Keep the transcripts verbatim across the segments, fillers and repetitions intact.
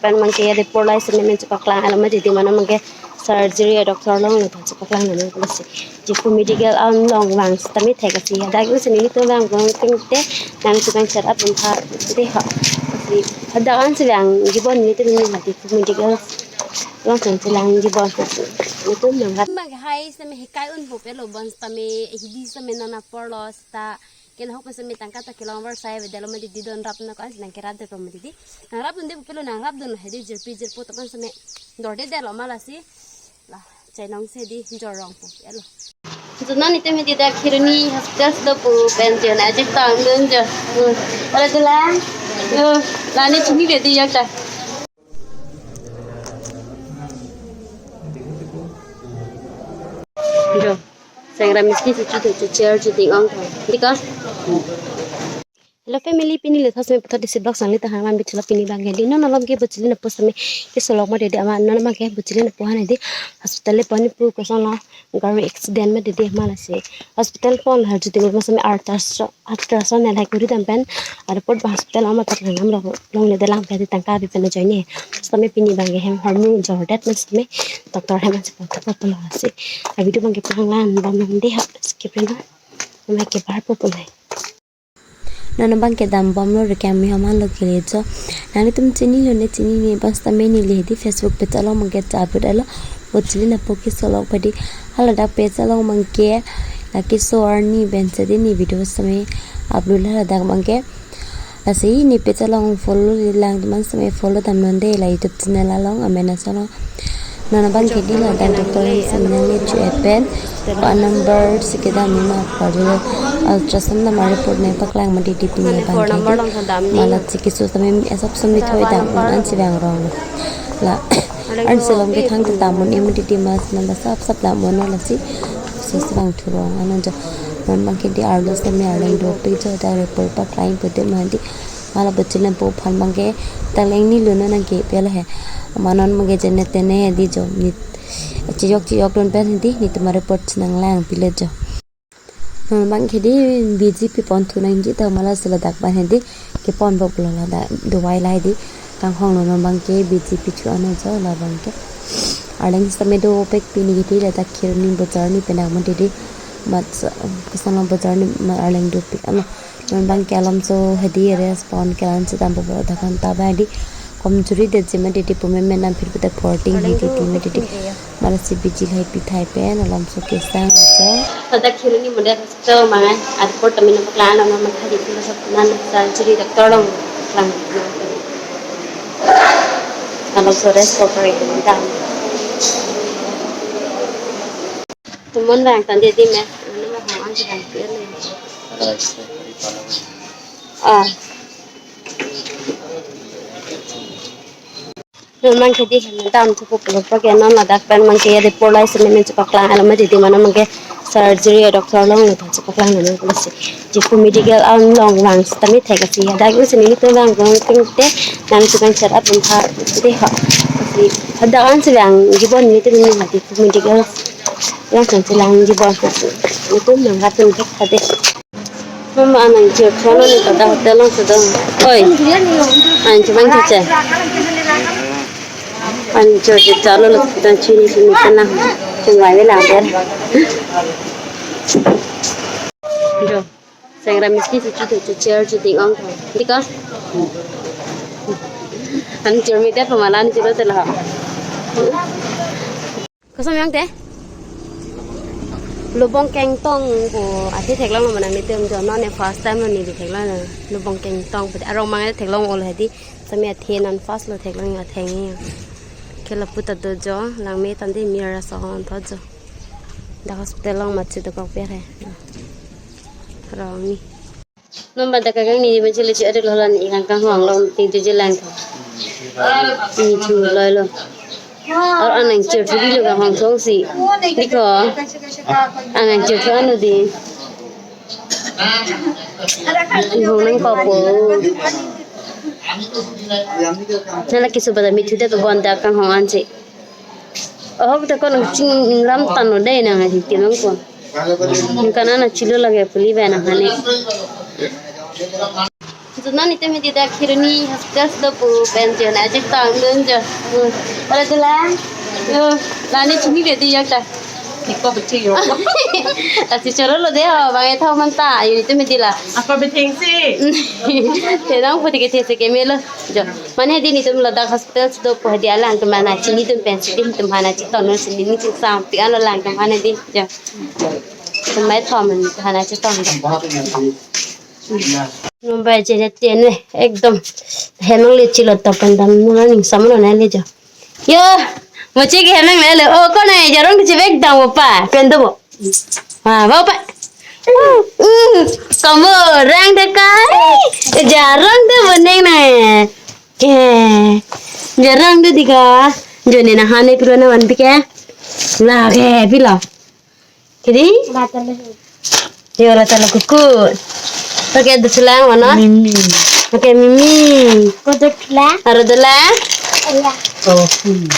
Pen abangke de porlai sene men chepaklang alo mati di mane abangke surgery a doctor along le chepaklang nang pulo si. Jiphu medical along vang sitame thek asi. Hadak sene nelitum vang vang ting te nang chevang check up bom tha de ha. Si hadak an si vangji bon nelitum ni mati Jiphu medical along si vangji bon. Nelitum nang rat. Abangke hai sitame hekai un po pelo bon sitame hidi sitame non apor lo sita. Kena hok mesen mi tangka ta kelong var sai ve delo mati di don rap na ko an si nang kerap de ko mati di. Nang rap dun de pelo nang rap dun he di jirpi jirpo to kan sitame dorde delo ma lasi. La, chainong si di jorong po elo. Jona nelitum he di dak Kheroni hospital si do pu pen jona ajik tang dun jo. Hmm. Ala dula. Hmm. La ne chini le di yak ta. Jo. Sangra miski si chu chu chair chu ding ong tha. Dika. Hello family, pini le thos me puthot D C block sangli ta hanglan bit chula pini abangke di non alom ke buchili na post me ke solok ma de de ama non abangke buchili na pohan di hospital le poni pu koson la gari accident ma de de ma lasi hospital pon har chu ding ma sitame ultrasound ultrasound nang hai kuri dam pen a report abang hospital ama tak nang nam long le de lang pe di tangka bi pen ajoine sitame pini abangke hem hormu jordet ma sitame doctor hem ansi pon thap pon lasi a video abangke panglan bom nang de ha skip na nama ke bar po pulai. Non abangke dam bomlo rekang mi homan lo kele jo. Nanglitum chinilo ne chinine bas tame neli he di Facebook page along abangke chaput alo. Buchili na po ke solok padi. Hala dak page along abangke lake so arni ben sitame ne video sitame upload hala dak abangke. Lasi ne page along follow le lang teman sitame follow dam non de la YouTube channel along amen asolo. Non abangke di la dak doctor seminar le chu epen. Pa number si kedam ni ma pa dolo ultrasound number report ne paklang ma di di pini abangke di. Mala chiki so tame esap sumi thoi dam un an si bang rong. La an si long ke thang ta dam un em di di mas nang da sap sap dam un lasi. So si bang thurong an jo. Non abangke di arlo sitame arleng dopik jo da report paklang pute ma di. Mala buchili na po aphan abangke taleng ni luno nang ke pela he. Manon abangke jene tene he di jo ni. Chiyok chiyok lun pen di netum a report nang lang pile jo. Non abangke di B G P pon thu nangji ta mala si ladak abang he di kepon bok lo ladak dawai lai di kanghong lo non abangke B G P chu ano jo la abangke. Arleng sitame dopik pini ke di ladak Kheroni bojar ni penang ma di di mat sa- koson lo bojar ni ma arleng dopik ano. Non abangke alomso he di respond kelan si dam bobor dakan ta ba di komjuri de jima de di pume menam phir puta porting he di di me di di mala si bijil hai pithai pen alomso kesang aja. Pada Kheroni model hospital mangai at port tamin paklang nama mathari pula sa nan surgery doctor long lang. Alomso rest ko kare dam. Tumon bang tande di me. Nama hong an sedang pir le. Ah. Non abangke di hem dam thu pulo pa ke non ladak pen abangke de porlai sene men chepaklang alo mati di mane abangke surgery a doctor along le chepaklang nang pulo si. Jiphu medical along vang sitame thek asi hadak sene nelitum vang vang ting te nang chevang check up bom tha de ha. Si hadak an si vangji bon nelitum ni mati Jiphu medical along si vangji bon. Nelitum nang rat pen thek tha de. Mama anang chir cholo ni pada hotel along si do. Oi. Anang chir bang chacha. Anang chir chir cholo lo ta chini chini kana. Chingwai velang der. Jo. Sangra miski si chu chu chair chu ding ong tha. Dika. Anang chir mi te pamalan chir te la. Koson yang te? Lubong kengtong ko ati theklong lo manang nelitum jo non ne first time lo neli theklong lo. Lubong kengtong pute arong mang theklong ol hedi. Sami athe non first lo theklong atheng ni. Kela puta do jo lang me tande mir aso hon tho jo. Da hospital along machi do kok per he. Rong ni. Nomba da kakang ni ma chili chi adik lo lan ikang kanghong long ting tu jilang tho. Ni chu loi lo. Ar anang chir thu di lo kanghong thong si. Diko. Anang chir thu ano di. Hong nang ko po. Nala kisu pada mithu de to bon da kanghong an si. Oh, kita ko nang ching ram tan lo dei nang ahi kinong ko. Nang kana na chilo lage puli ba nang hane. Junan itum hedi dak Kheroni hospital si do pu pen jo na chetongdun jo. Hmm. Aro dola. Hmm. Lani chinilo dei ya ta. Iko beche yo. Lasi chorolo dei ho, bang ethom anta. Ayo itum hedi la. Apa bethengsi? Thenang putih ke thesi ke melo. Jo. Mane hedi itum ladak hospital si do pu hedi alangtum aphan chini dun pensi hedi itum aphan chetongdunsi neli chingsam pi alo alangtum aphan hedi. Jo. Itum mai thom aphan chetong. Mumbai jele tiene ekdom. Hem nangle chilo to pen dam nuna ning samlo na le jo. Yo, mochi ke hem nangle le. O, ko na jarong ke chevek dam opa. Pen do mo. Ah, ba opa. Uh, uh, kamu orang deh kai. Jarong deh boneng na. Ke. Jarong deh dika. Jone na hane pilo na wan pike. La ke pilo. Kedi? Yo, la talo kuku. Oke, do sulang mana? Mimi. Oke, Mimi. Kudu la. Aro dola? Iya. Oh.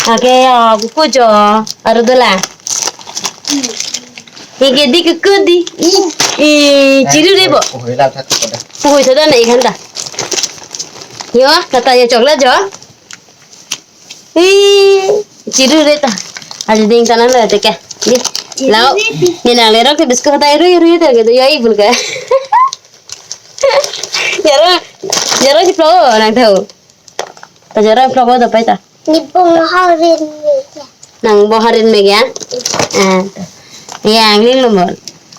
Oke, yo, kuku jo. Aro dola? Oke, di kuku di. I, i, chiru dei bo. Puhui tho da na ikan ta. Yo, tata yo chocolate jo. Ih, chiru re ta. Aja ding tanan lo teke. Di. Lao. Ni nanglerok ke biscuit ta iru iru ta gitu ya ibul ke. Jaro, jaro si plo nang tahu. Ta jaro plo ko ta pai ta. Ni pung harin me ya. Nang bo harin me ya. Ah. Ya, angling lo mo.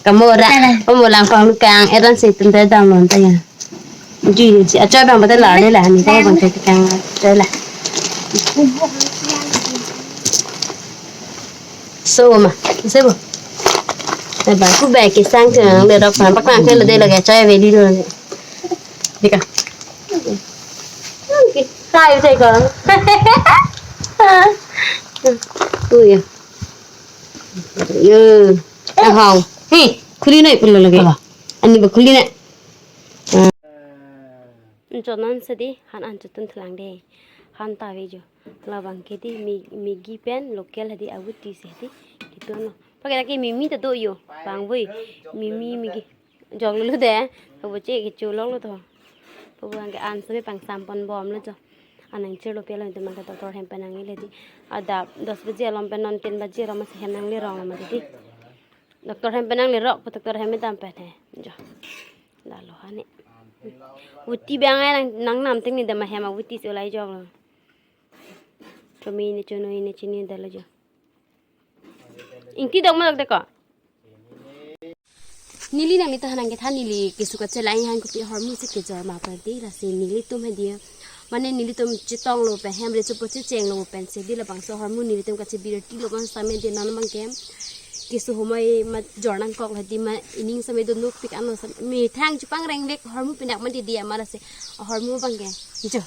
Kamu ora. Kamu lang pang lukang eran si tunta dam lo ta ya. Ji, ji, acha bang bata la le la, ni ko bang te kang te la. So ma, se bo. Te ba ku ba ke sang ke nang le rok pan pak nang ke le de la ke chai ve di do ne. Dika. Oke, kai te ko. Ui ya. Yo. Ahau. Hi, khuli nai pulo lagi. Ani ba khuli nai. Nchonan sedi han an chotun thlang de. Han ta ve jo. Labang ke di mi, Maggi pen local hedi avuti si hedi. Kito no. Pake lagi Mimi ta do yo. Bang voi. Mimi Maggi. Jok lulu de. Kabo che ke cholok lo to. Kabo ang ke an seme pang sampon bom lo jo. Anang chirlo pelo itu mangke doctor hem pen nangle di. Adap dos baji alom pen non tin baji alom si hem nangle rong ma di. Doctor hem pen nangle rok, doctor hem dam pen he. Jo. Dalo hane. Vuti bang ai nang, nang nam ting ni dama hem avuti si ulai jok lo. Chomi ni chono ni chini dalo jo. Ingti dok ma dok de ko. Neli nangli ta hanang kethan neli keso kachelai han kopi ahormu si kejor ma perde lasi nelitum hedi. Mane nelitum chetong lo pen hem re chepo checheng lo pen si di labangso ahormu nelitum kachebirti lo bang same di non bang kem. Keso homoi ma jor nangkok hedi ma ining same do nukpik ano same. Methang chepangrengrek ahormu pindak ma di di ama lasi ahormu bang ke. Jo.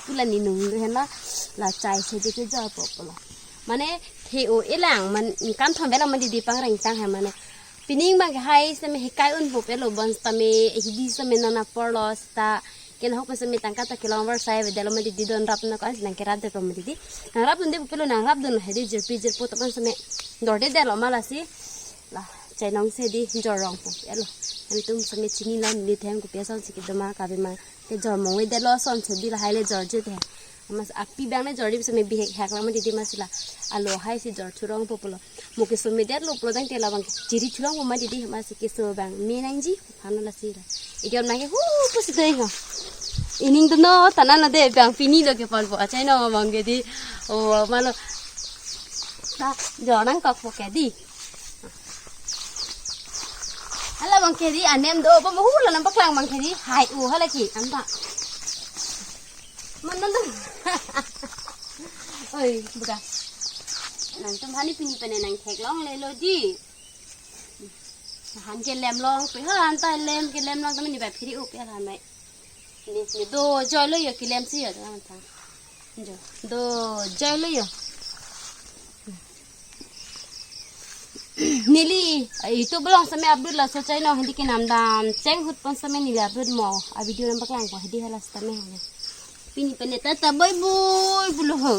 Pula ni nung do hena la chai si di kejor po pulo. Mane the o elang man kan thom bela ma di di pangreng tang ha mane. Pining bang ke hai seme hekai un po pelo bonsitame hidi seme non apor lo seta. Kena hok seme tangka ta kelong var sai ve delo ma di di don rap na ko an nang kerap de ko ma di di. Nang rap dun de po pelo nang rap dun hedi jirpi jirpo to bonsitame. Dor de delo ma lasi. La chainong si di jor rong po pelo. Ami tum seme chini lo ni them kopi ason si kedo ma kabe ma. Kejor mong ve delo ason si di lahai le jor je te. Mas api bang le jor di seme bihek hak la ma di di ma si la. Alo hai si jor thurong po pulo. Mo keso medet lo pulo dang te labang chiri thurong po ma di di ma si keso bang me nangji. Hanu lasi la. Idiom nangke hu pusi dei ho. Ining tu no tanan lo de bang pini lo ke pon po achai no bang ke di. O malo. Ta jor nangkok po ke di. Hala bang ke di anem do bang hu la nang paklang bang ke di. Hai u hala ki anta. Mana tu? Oi, buka. Nangtum hani pini pen nang theklong le lo di. Han kelem long pe ha anta lem kelem long tame ni ba phiri up ya han mai. Ni ni do joi lo yo kelem si yo tame ta. Jo do joi lo yo. Neli itu belong seme upload laso chai no hedi kenam dam cheng hut pon seme neli upload mo a video nang paklang ko hedi hala sitame hana. Pini pen ta ta boi boi pulo ho.